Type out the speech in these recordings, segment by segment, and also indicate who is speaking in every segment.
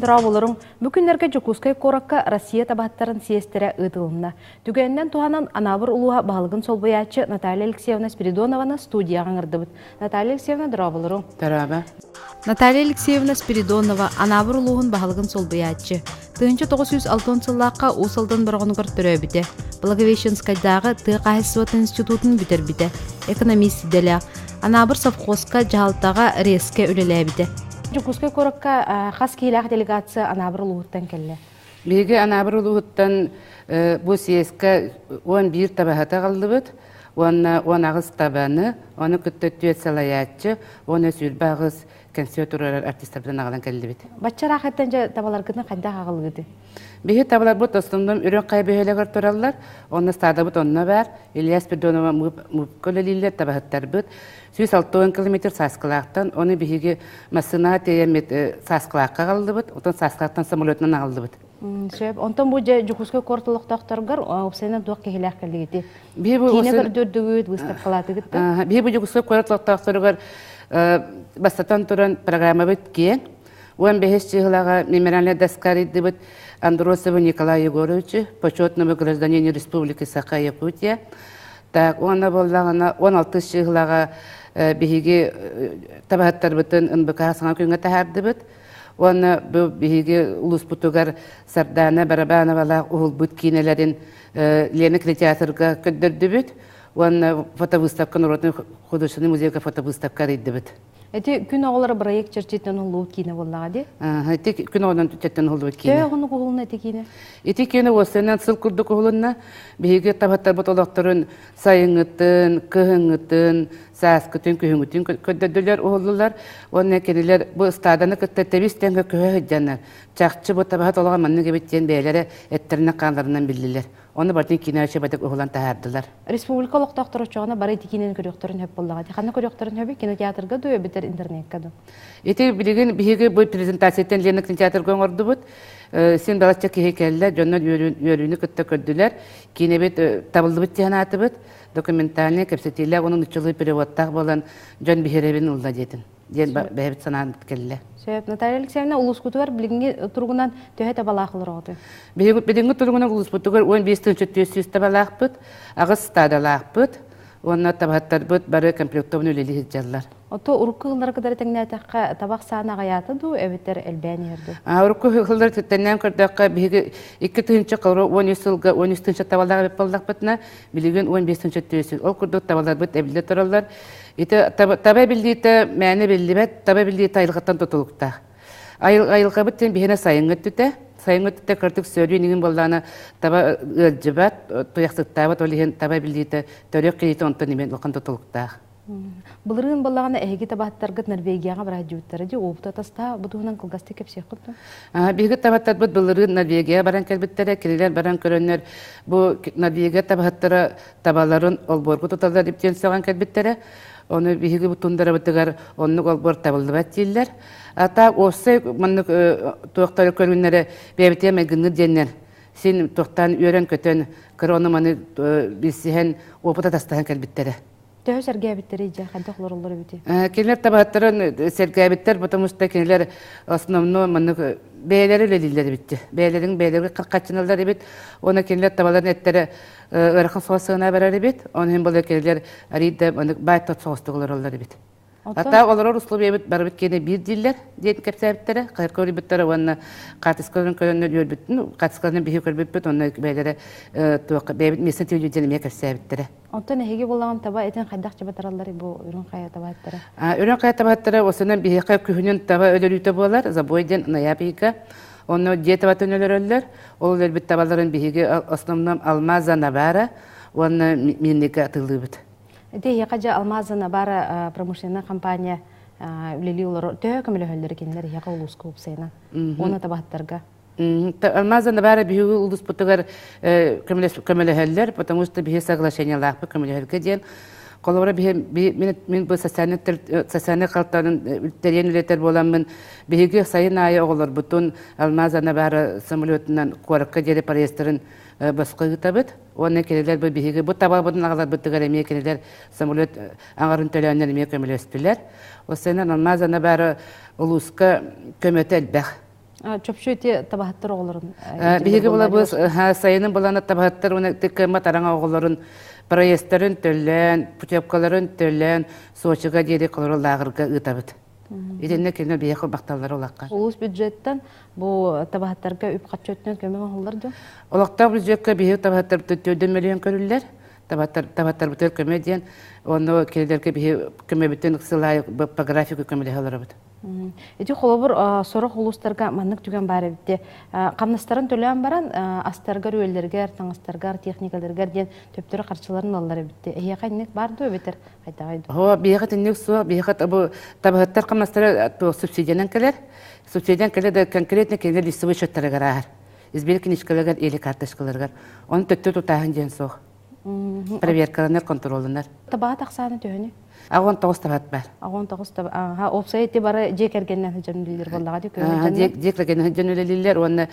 Speaker 1: Дорооболоруҥ! Бу күннэргэ Дьокуускай куоракка Россия табаһыттарын съезтэрэ ыытылынна. Түгэнинэн туһанан Анаабыр улууһа баһылыгын солбуйааччы Наталья Алексеевна Спиридонованы студияҕа ыҥырдыбыт. Наталья Алексеевна, дорооболоруҥ!
Speaker 2: Дорообо.
Speaker 1: Наталья Алексеевна Спиридонова Анаабыр улууһун баһылыгын солбуйааччы. 1960 сыллаахха Уус Алдан Бороҕонугар төрөөбүтэ. Благовещенскайдааҕы тыа хаһаайыстыбатын институтун бүтэрбитэ. Экономист идэлээх. Анаабыр совхозка, дьаһалтаҕа, РЭС-кэ үлэлээбитэ. Дьокуускай куоракка хас киһилээх делегация Анаабыр улууһуттан кэллэ?
Speaker 2: Биһиги Анаабыр улууһуттан бу съезкэ 11 табаһыты аҕаллыбыт уонна 18 табаны, ону кытта түөрт салайааччы, уонна 28 кэнсиэр туруорар артистарбытын аҕалан кэллибит.
Speaker 1: Бачча ыраахыттан дьэ табаларгытын хайдах аҕалыгытый?
Speaker 2: Биһи табаларбыт основном Үрүҥ Хайа бөһүөлэгэр тураллар. Онно стадабыт онно баар. Илья Спиридонова МУП үлэлииллэр табаһыттарбыт. 160 километр Сааскылаахтан, ону биһиги массыынаҕа тиэйэммит Сааскылаахха аҕаллыбыт, оттон Сааскылаахтан самолетунан аҕаллыбыт.
Speaker 1: Сөп. Онтон бу дьэ Дьокуускай куорат олохтоохторугар уопсайынан туох киһилээх кэллигитий? Киинэ көрдөрдүгүт, выставкалаатыгыт да?
Speaker 2: Биһи бу Дьокуускай куорат олохтоохторугар бастатан туран программабыт киэҥ. 15 чыһылаҕа мемориальная доска арыйдыбыт Андросову Николай Егоровичу, почетному гражданину Республики Саха-Якутия. Так, уонна буоллаҕына 16 чыһылаҕа биһиги табаһыттарбытын НБК саҥа күҥҥэ таһаардыбыт. Уонна бу биһиги улууспутугар Сардаана Барабановалаах уһулбут киинэлэрин Лена кинотеатрга көрдөрдүбүт уонна фотовыставка норуотун художественный музейга фотовыставка арыйдыбыт.
Speaker 1: Эти күн оҕолоро проект чэрчитинэн уһуллубут киинэ буоллаҕа дии?
Speaker 2: Ити күн оҕолорун чэрчитинэн уһуллубут киинэ.
Speaker 1: Төһө уһуннук уһулунна ити киинэ?
Speaker 2: Ити киинэ уоссайынан сыл курдук уһулунна. Биһиги табаттарбыт олохторун сайыҥҥытын, кыһыҥҥытын, сааскытын, күһүҥҥүтүн көрдөрдүлэр, уһуллулар. Уонна кинилэр бу ыстааданы кытта тэбис-тэҥҥэ көһө сылдьаннар, чахчы бу табаһыт олоҕо маннык эбит диэн бэйэлэрэ эттэринэн-хааннарынан биллилэр. Ону барытын киинэ бадык уһулан таһаардылар.
Speaker 1: Республика олохтоохторо оччоҕуна бары ити киинэни көрүөхтэрин сөп буоллаҕа. Ханна көрүөхтэрин сөбүй? Кинотеатрга дуу эбэтэр интернекка дуу?
Speaker 2: Ити билигин биһиги бу презентацияттан Лена кинотеатрга оҥордубут. Син балачча киһи кэллэ, дьоннор үөрүүнү кытта көрдүлэр. Киинэбит табыллыбыт диэн аатыбыт. Документальный кэпсэтиилээх уонна нуччалыы переводтаах буолан дьон биһирэбин ылла диэтин. Диэн бэйэбит санаабыт кэллэ.
Speaker 1: Сөп. Наталья Алексеевна, улуускутугар билиҥҥи туругунан төһө табалаах олороҕутуй?
Speaker 2: Билиҥҥи туругунан улууспутугар 15 тыһыынча 400 табалаахпыт, аҕыс стадалаахпыт уонна табаһыттарбыт бары комплектованно үлэлии сылдьаллар.
Speaker 1: Ото урукку сыллары кытары тэҥнээтэххэ, табах саана аҕыйаата дуу эбэтэр элбээн иһэр дуу?
Speaker 2: Урукку сыллары тэҥнээн көрдөххө, биһиги 2 тыһыынча 13 сылга 13 тыһыынча табалаах эбит буоллахпытына, билигин 15 тыһыынча 400. Ол курдук табаларбыт эбиллэ тураллар. Ити таба эбиллиитэ мээнэ биллибэт, таба эбиллиитэ айылҕаттан тутулуктаах. Айылҕабыт диэн биһиэнэ сайыҥҥы өттүтэ. Сайыҥҥы өттүтэ кырдьык сөрүүн иҥин буоллаҕына таба ыалдьыбат, туйахсыттаабат, ол иһин таба эбиллиитэ төрүөх киһитэ онтон имэн улахан тутулуктаах.
Speaker 1: Былырыын буоллаҕына эһиги табаһыттаргыт Норвегияҕа бараадьыбыттара дии, уопута тастаа бу туһунан кылгастык кэпсиэххит дуо?
Speaker 2: Биһиги табаһыттарбыт былырыын Норвегияҕа баран кэлбиттэрэ, кинилэр баран көрөннөр бу Норвегия табаһыттара табаларын олбуорга туталлар диэн сөҕөн кэлбиттэрэ. Ону биһиги бу тундарабытыгар оннук олбуор табыллыбат дииллэр. Ата уопсай маннык туохтары көрүҥнэрэ бэйэбитигэр майгынныыр диэннэр син туохтаан үөрэн-көтөн кыра ону маны билсиһэн опыт атастаһан кэлбиттэрэ.
Speaker 1: Төһө сэргээбиттэрий дьэ, хайдах олороллор эбитий?
Speaker 2: Кинилэр табаһыттарын сэргээбиттэр, потому что кинилэр основной маннык бэйэлэри үлэлииллэр эбит. Бэйэлэрин бэйэлэрин хаччыналлар эбит. Уонна кинилэр табаларын эттэрэ ыарахан соҕус сыана барар эбит. Оны иһин буолар кинилэр арыйда маннык баай тот соҕустук олороллор эбит. Ата олорор условиябыт барыбыт киэнэ биир дииллэр диэн кэпсээбиттэрэ, хайырка көрбүттэрэ уонна хаартыскаларын көрөннөр үөрбүт, хаартыскаларын биһи көрбүппүт, онно бэйэлэрэ туохха бэйэбит местный телевидение диэн эмиэ кэпсээбиттэрэ.
Speaker 1: Оттон эһиги буоллаҕын таба этин хайдах чабатараллар бу үрүҥ хайа табаһыттара?
Speaker 2: Үрүҥ хайа табаһыттара осунан биһиэхэ күһүнүн таба өлөрүүтэ буолар, забой диэн ноябрь ыйга. Онно дьиэ табатын өлөрөллөр. Ол өлөрбүт табаларын биһиги основном алмаза Навара уонна Минника атыылыыбыт.
Speaker 1: Ити эһиэхэ дьэ Алмаза Навара промышленнай компания үлэлии олорор. Төһө көмөлөһөллөр кинилэр эһиэхэ улууска уопсайынан уонна табаһыттарга?
Speaker 2: Алмаза Навара биһиги улууспутугар көмөлөһөллөр, потому что биһи соглашениелаахпыт көмөлөһөргө диэн. Холобура биһи мин бу социальный социальный халтанын тэрийэн үлэтэр буоламмын биһиги сайын аайы оҕолорбутун Алмаза Навара самолетунан куоракка диэри проездтарын босхо ыытабыт. Уонна кинилэр бу биһиги бу табабытын аҕаларбытыгар эмиэ кинилэр самолет аҥарын төлөөннөр эмиэ көмөлөстүлэр. Осенен алмазана бары улууска көмөтө элбэх.
Speaker 1: Чопчу ити табаһыттар оҕолорун
Speaker 2: Биһиги булабыз сайынын булана табаһыттар уонна кыаммат араҥа оҕолорун проездтарын төлөөн, путевкаларын төлөөн Сочига диэри колору лааҕырга ыытабыт. Итиннэ кинилэр биһиэхэ махталлара улахан.
Speaker 1: Улуус бюджеттан бу табаһыттарга үп-харчы өттүнэн көмө оҥоһуллар дуо?
Speaker 2: Олохтоох бюджекка биһиги табаһыттарбыт 4 миллион көрүллэр. Табаттарбытыгар көмө диэн, онно кинилэргэ биһи көмөбүтүн сыл аайы по графику көмөлөһө олоробут.
Speaker 1: Ити холобур сорох улуустарга маннык түгэн баар эбит. Хамнастарын төлөөн баран астаргар, үөллэргэр, таҥастаргар, техникаларгар диэн төптөрү харчыларын ылаллар эбит. Эһиэхэ инник баар дуо эбэтэр хайдаҕай дуо?
Speaker 2: Хо, биһиэхэ итинник суох. Биһиэхэ бу табаһыттар хамнастара субсидиянан кэлэр. Субсидиянан кэлэр да конкретно кинилэр лицевой счеттарыгар ааһар. Сберкнижкаларыгар или карточкаларыгар. Оны төттө тутааһын диэн суох. Проверкаланар, контролланар.
Speaker 1: Табаһыт ахсаана төһөнүй?
Speaker 2: 69 табаһыт бар.
Speaker 1: 69 таба. Аха, уопсай ити бары дьиэ кэргэнинэн сылдьан үлэлиир буоллаҕа дии
Speaker 2: Дьиэ кэргэнинэн сылдьан үлэлииллэр уонна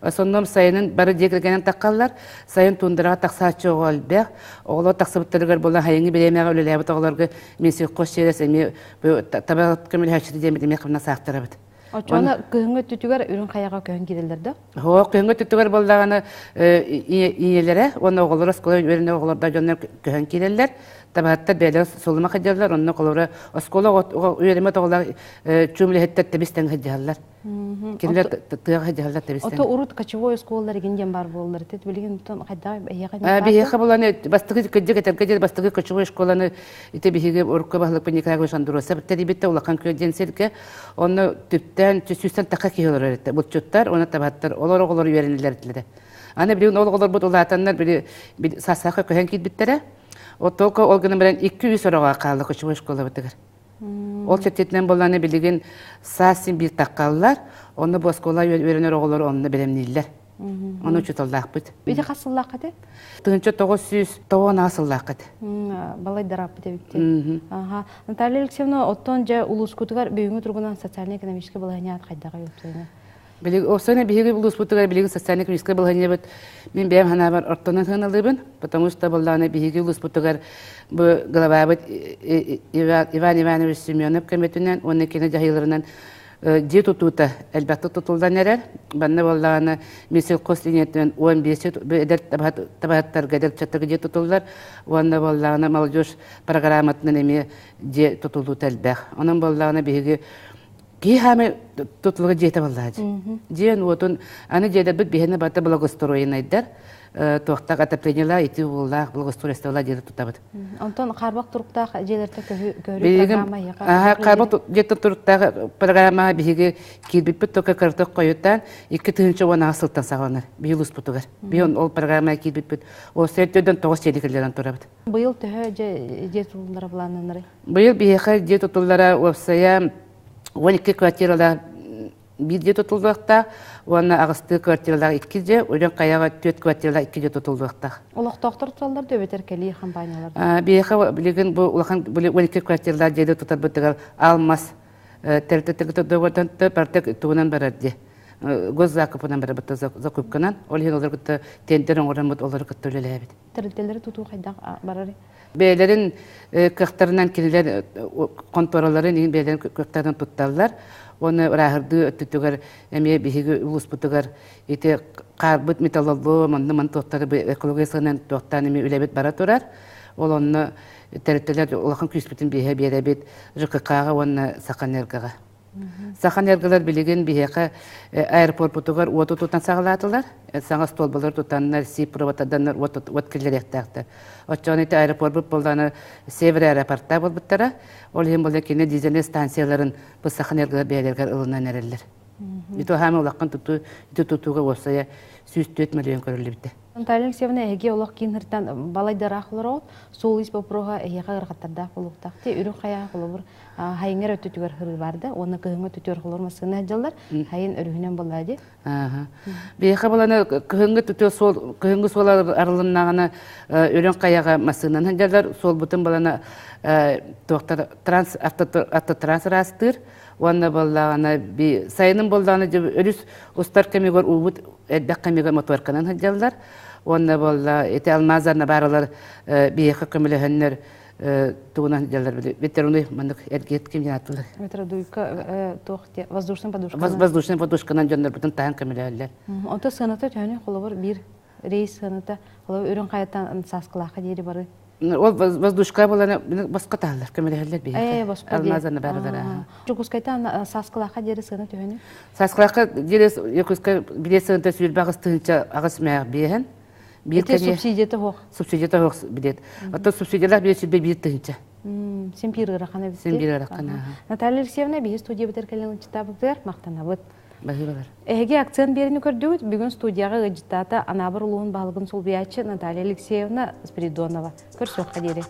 Speaker 2: сонном сайынын бары дьиэ кэргэнинэн таххаллар. Сайын туундараҕа тахсааччы оҕо элбэх. Оҕолор тахсыбыттарыгар буолан хайыҥы бириэмэҕэ үлэлээбит оҕолорго Минсельхоз через эмиэ таба көмөлөһөөччүтэ диэн эмиэ хамнас аахтарабыт.
Speaker 1: Оччоҕуна кыһыҥҥы өттүтүгэр үрүҥ хайаҕа көһөн киирэллэр да?
Speaker 2: Һоо, кыһыҥҥы өттүтүгэр буоллаҕына ийэлэрэ уонна оҕолоро оскуола үөрэнэр оҕолордоох дьоннор көһөн киирэллэр. Табаһыттар бэйэлэрэ сулума сылдьаллар, онно оҕолоро оскуола үөрэммэт оҕолор чуум үлэһиттэр тэбис тэҥ сылдьаллар. Кинилэр тыаҕа сылдьаллар тэбис
Speaker 1: Ото урут кочевой оскуолалар игин диэн баар буоллар. Ити билигин хайдах эһиэхэ
Speaker 2: Биһиэхэ булан бастакы кырдьык этэргэ диэри бастакы кочевой школаны ити биһиги урукку баһылыкпыт Николай Иванович Андросов тэрийбитэ улахан күөл диэн сиргэ. Онно түптэн сүүстэн тахха киһи олорор этэ. Булчуттар уонна табаһыттар олор оҕолор үөрэнэллэр этилэрэ. Аны билигин ол оҕолорбут улаатаннар били саасаха көһөн киирбиттэрэ. Оттолко ол гынан баран 2-3 ороҕо хаалла кочевой школабытыгар. Ол чэрчитинэн буоллаҕына билигин саас син биир таххаллар, онно бу оскуола үөрэнэр оҕолор онно бэлэмнииллэр. Ону учууталлаахпыт.
Speaker 1: Ити хас сыллааххыт?
Speaker 2: 1998 сыллааххыт.
Speaker 1: Балайдарааппыт эбит. Аха. Наталья Алексеевна, оттон дьэ улуускутугар бүгүҥҥү туругунан социальнай-экономическай балаһыанньа хайдаҕый уопсайынан?
Speaker 2: Билигин уопсайынан биһиги улууспутугар билигин социальнай-экономическай балаһыанньабыт мин бэйэм санаабар ортонон сыаналыыбын, потому что буоллаҕына биһиги улууспутугар бу главабыт Иван Иванович Семенов көмөтүнэн уонна кини дьаһайыыларынан дьиэ тутуута элбэхтик тутуллан эрэр. Манна буоллаҕына Минсельхоз линиятынан 15 эдэр табаһыттарга эдэр ыччаттарга дьиэ тутуллар уонна буоллаҕына молодежь программатынан эмиэ дьиэ тутуллуута элбэх. Онон буоллаҕына биһиги киһи хаамай тутулуга дьиэтэ буоллаҕа дии. Дьиэн уотун аны дьиэлэрбит биһиэнэ барыта благоустроенайдар туохтаах отоплениелаах итии уулаах благоустройстволаах дьиэлэр тутабыт.
Speaker 1: Онтон хаарбах туруктаах дьиэлэртэ көһөрүү программа эһиэхэ
Speaker 2: хаарбах дьиэттэн туруктаах программа биһиги киирбиппит только кыратык хойутаан 2018 сылтан саҕаланар биһиги улууспутугар. Биһи ол программаҕа киирбиппит. Ол төрдөн тоҕус дьиэни киллэрэн турабыт.
Speaker 1: Быйыл төһө дьиэ тутуллара былааннанарый?
Speaker 2: Быйыл биһиэхэ дьиэ тутуллара уопсайа 12 квартиралаах биир дьиэ тутуллуохтаах уонна аҕыстыы квартиралаах икки дьиэ, Үрүҥ Хайаҕа түөрт квартиралаах икки дьиэ тутуллуохтаах.
Speaker 1: Олохтоохтор туталлар да эбэтэр кэлии компаниялар?
Speaker 2: Биһиэхэ билигин бу улахан 12 квартиралаах дьиэни тутарбытыгар алмаз тэрилтэтин барыта тугунан барар дии госзакупунан барар закупканан ол иһин олору кытта тендер оҥороммут олору кытта үлэлээбит.
Speaker 1: Тэрилтэлэри тутуу хайдах барарый?
Speaker 2: Бэйэлэрин кыахтарынан кинилэр хонтуораларын иһин бэйэлэрин кыахтарынан тутталлар. Уонна ырааһырдыы өттүтүгэр эмиэ биһиги улууспутугар ити хаарбыт металлолом, онно ман туохтары экология сыһынан туохтаан эмиэ үлэбит бара турар. Ол онно тэрилтэлэр улахан күүспүтүн биһэ биэрэбит ЖКХ-ҕа уонна Сахаэнергоҕа. Сахаэнерголар билигин биһиэхэ аэропорпутугар уоту тутан саҕалаатылар. Саҥа остуолбалары тутаннар, сип проводтарданнар уот, уот киллэриэхтээхтэр. Оччоҕуна ити аэропорпут буоллаҕына Север аэропорта буолбуттара. Ол иһин буолла кини дизельнэй станцияларын бу Сахаэнерголар бэйэлэригэр ылынан эрэллэр. Ити хаама улахан тутуу, ити тутууга уопсайа 104 миллион көрүллүбүтэ.
Speaker 1: Наталья Алексеевна, эһиги олох киин сиртэн балайдараах олороҕут. Суол ис боппуруоһа эһиэхэ ыарахаттардаах буолуохтаах. Ти үрүҥ хайаҕа холобур хайыҥар өттүтүгэр хырыы бар да, уонна кыһыҥҥы өттүтүгэр холобур массыына сылдьаллар, хайын өрүһүнэн буоллаа дии.
Speaker 2: Биһиэхэ буланы кыһыҥҥы түтүө суол кыһыҥҥы суол арылыннаҕына үрүҥ хайаҕа массыынанан сылдьаллар, суолбутун булана туохтар транс автотранс ыраастыыр уонна буоллаҕына би сайынын буоллаҕына өрүс устар кэмигэр уубут элбэх кэмигэр моторканан сылдьаллар. Уонна буолла ити алмаазарна бааралар биһиэхэ көмөлөһөннөр тугунан дьаллар ветераны маннык эргиэт ким ааттылар.
Speaker 1: Ветродуйка туох воздушная подушка.
Speaker 2: Воздушная подушканан дьоннорбутун таһан көмөлөһөллөр.
Speaker 1: Ото сыаната төһөнү холобур биир рейс сыаната холобур үрүҥ хайаттан сааскылаахха диэри бары.
Speaker 2: Ол воздушка буолан боско таһаллар көмөлөһөллөр биһиэхэ.
Speaker 1: Боско
Speaker 2: Алмазаны барылара.
Speaker 1: Дьокуускайтан Сааскылаахха диэри сыана төһөнү?
Speaker 2: Сааскылаахха диэри Якутскай билиэт сыаната сүүрбэ аҕыс тыһыынча аҕыс мээх биэһэн.
Speaker 1: Биир субсидията суох.
Speaker 2: Субсидията суох билиэт. Оттон субсидиялаах билиэт сүүрбэ биир тыһыынча.
Speaker 1: Син биир ыарахан эбит.
Speaker 2: Син биир ыарахан.
Speaker 1: Наталья Алексеевна, биһи студиябытыгар кэлэн ыччатаабытыгар махтанабыт.
Speaker 2: Баһыыбалар.
Speaker 1: Эһиги акцент биэrini көрдүгүт. Бүгүн студияҕа ыалдьыттаата Анаабыр улууһун баһылыгын солбуйааччы Наталья Алексеевна Спиридонова. Көрсүөххэ диэри.